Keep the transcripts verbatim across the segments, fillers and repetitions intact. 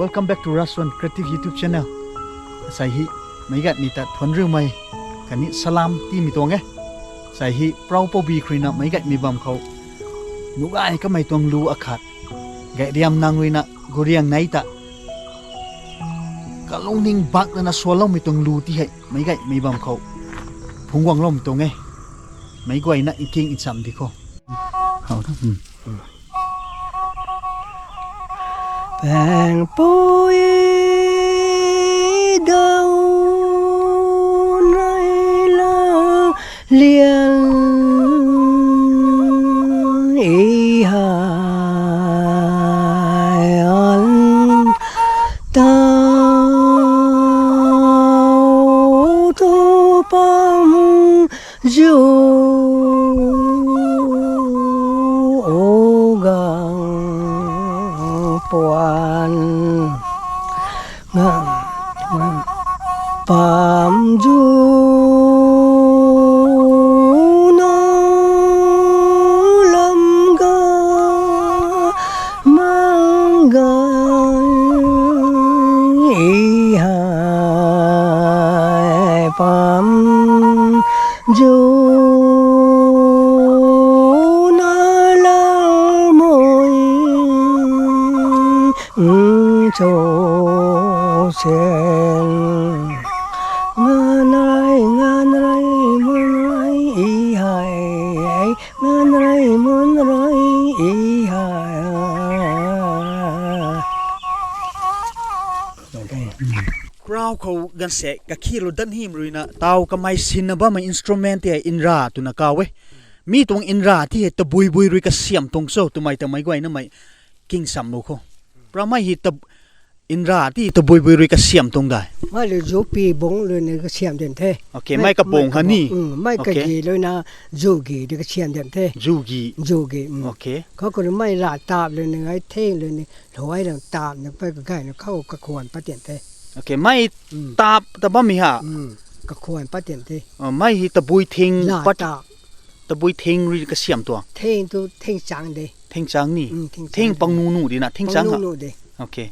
Welcome back to Raswan Creative YouTube channel. Asei hi meic gaymei ta thuanc riumei khatni salam tiimei tuang e. Asei hi prau poubi khruina meic gaymei bam khou nuh gay kamei tuang lu akhat, Gaihriam nang ruina Guriang nei ta kalungning bak lana sualoumei tuang lu ti hei meic gaymei bam khou phungc guangloumei tuang e. Meic guayna nking nchamh di kho. Pangpui dau nai la lian i hai an tau tu pam zu o gang puan nga pam zu na lam ga mang ga i hai pam zu na lam mui cho sen. Ngan rai, ngan rai, mun rai, i hai, ngan rai, mun rai, i hai. Crowd khou ganv se kakhi lu dan him ruina tau kamei sinna bammei instrument ti hei nra twna kaw e. Mi tuang nra ti hei tabui bui rui kasiam tuang cho twmei ta meic guaynamei king sam lu kho. Pramei hi tab- nra ti tabui bui rui kasiam tuang dai. Mei le zupi bung luna kasiam den the. Okay, mei kabung ha ni. Mei kagi luna zugi de kasiam den the. Zugi. Zugi. Okay. Khou khou mei ra tap luna ai theng luna lhai lang tap na pa kagay na khou kakhwan pat den the. Okay, mei tap ta bammei ha. Kakhwan pat den the. Mei hi tabui thing pat. Tabui thing rui kasiam tuang. Thing tu thing chang de. Thing chang ni. Thing pang nu nu di na thing chang ha. Nu de. Okay.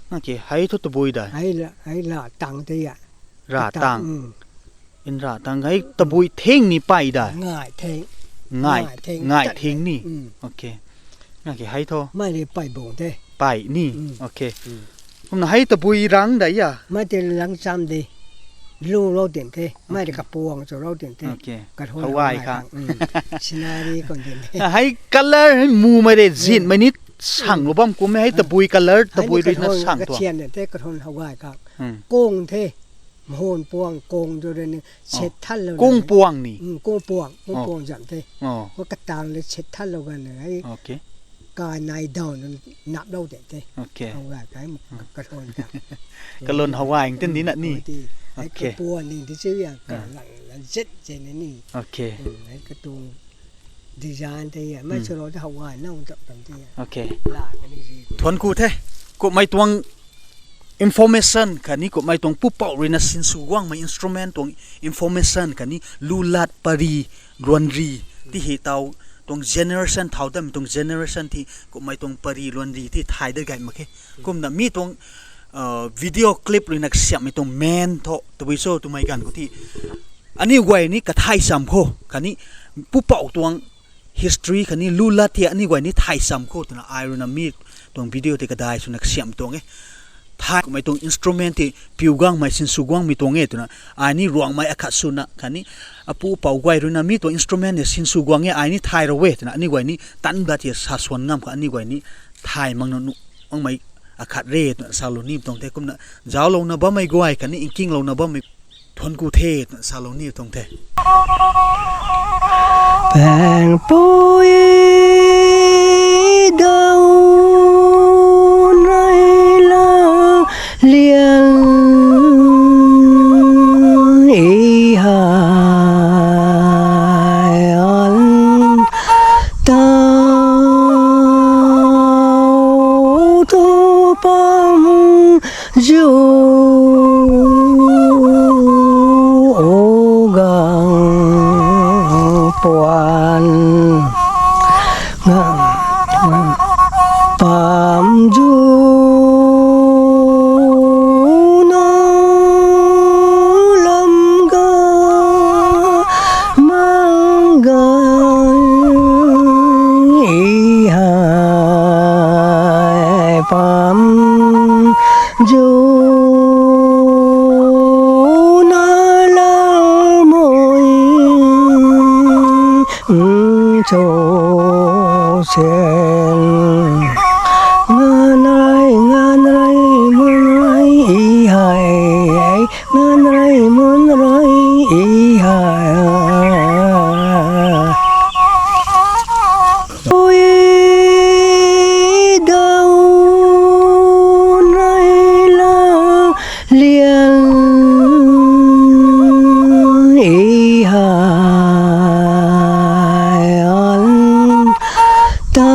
Okay, hei thu tabui dai. Hei la tang te ya. Ra tang. Nra tang hei tabui thing ni pay dai. Ngai thing. Ngai thing ni. Okay. Okay, hei thu. Mei le pay bung the. Pay ni. Okay. Kumna hei tabui rang dai ya. Mei te rang cham de. Lu lou den the. Mei te kapuang cho lou den the. Okay. Hawai khang. Scenery kon den the. Hei color hei mumei de zinmei ni sang lu bam kummei hei tabui color tabui rui na sang tuang. Kasiam den the kathon hawai khang. Kung the. Mhun puang kung tu rui ni set than lou. Kung puang ni. Kung puang, kung puang zam the. Khou katang le set than lou gan hei. Okay. Kai nai daw nap lou den the. Okay. Hawai kai kathon ta. Kalun hawai tin di na ni. Hei kapuang ni di chu ya kalang lan zet zet ni. Okay. Hei katuang design te ya mei chulou te hawai nau tam tam te ya. Okay. La kani ri. Thuanc ku the. Kumhmei tuang information khatni kumhmei tuang pupouc ruina sinsw guangmei instrument tuang information khatni lulat pari luanri ti hei tau tuang generation thau dammei tuang generation ti kumhmei tuang pari luanri ti thay dat gay mak khe. Kumna mi tuang video clip ruina kasiamhmei tuang main thu tabui cho twmei ganv khou ti aniu guay ni kathay cham kho khatni pupouc tuang history khatni lulat ti aniu guay ni thay cham kho twna ai ruina mi tuang video ti kadai swna kasiam tuang e. Thay kumhmei tuang instrument ti piu guangmei sinsw guangmei tuang e twna ai ni ruangmei akhat swna khatni apu apouc guay ruina mi tuang instrument ni sinsw guang e ai ni thay rou e twna aniu guay ni tanv dat ti sa swan ngam kha aniu guay ni thay makna nuh makmei akhat re twna salou ni tuang the. Kumna zauclouna bammei guay khatni nkinglouna bammei thuanc ku the twna salou ni tuang the. Pangpui dau nai la lian i hai an tau tu pam zu o gang puan nga pam zu cho sen. Nganrei, nganrei, munrei, i hei, nganrei, munrei, i hei. Ui dau nai la lian i hei an tau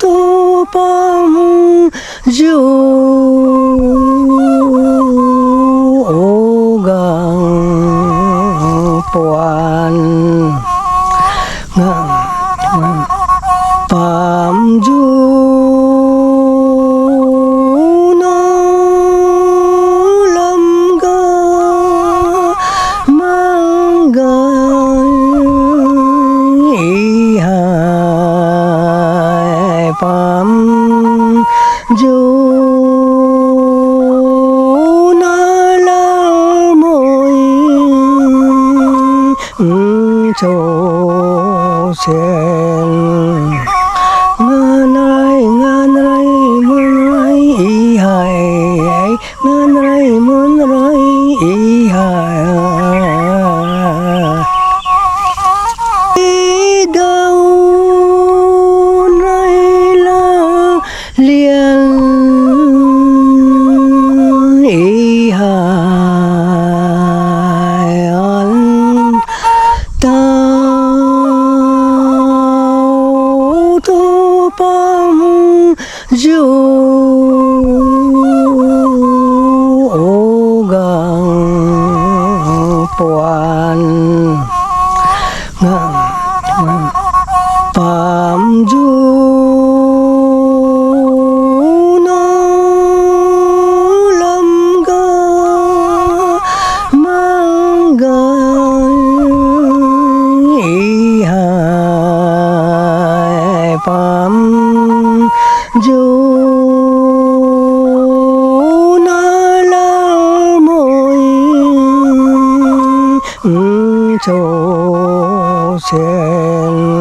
tu pam zu o gang puan. Nga, nga, pam zu na lam ga mang ga i hei pam zu na lau mui cho sen. Nganrei, nganrei, munrei, i hei, nganrei, munrei, i hei. I dau nai la lian i hei an tau tu pam zu o gang puan. Nga, nga, pam zu na lam ga mang ga i hei pam zu na lau mui cho sen.